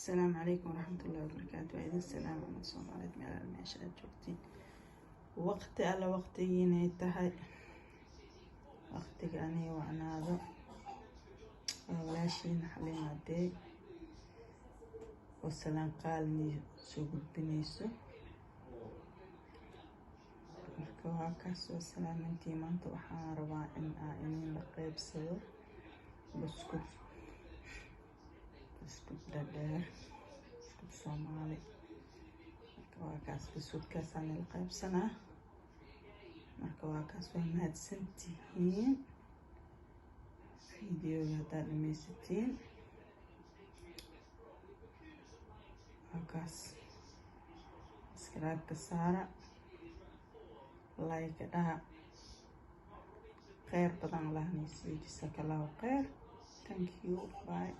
Asalaamu calaykum waraxmatullahi wabarakaatu. Waa idin salaam, umad Soomaaliyeed meel meesha aad joogtiin, waqti alla waqtigiinay tahay, waqtiga aniga wacnaado. Waa walaashiina Xaliima Cadey oo salaan qaalini soo gudbinayso. Marka waa kaas, waa salaamantii. Maanta waxaan rabaa in aa idin la qeybsado buskud, buskud dhadheer, buskud Soomaali. Marka waa kaas, buskudkaasaan ila qeybsanaa. Marka waa kaas, waa mahadsantihiin videoga haddaad dhameysatiin. Waa kaas, subscribe-ka saara, like dhaha. Kheyr badan Allahna siiyo. Jazakallahu kheyr. Thank you, bye.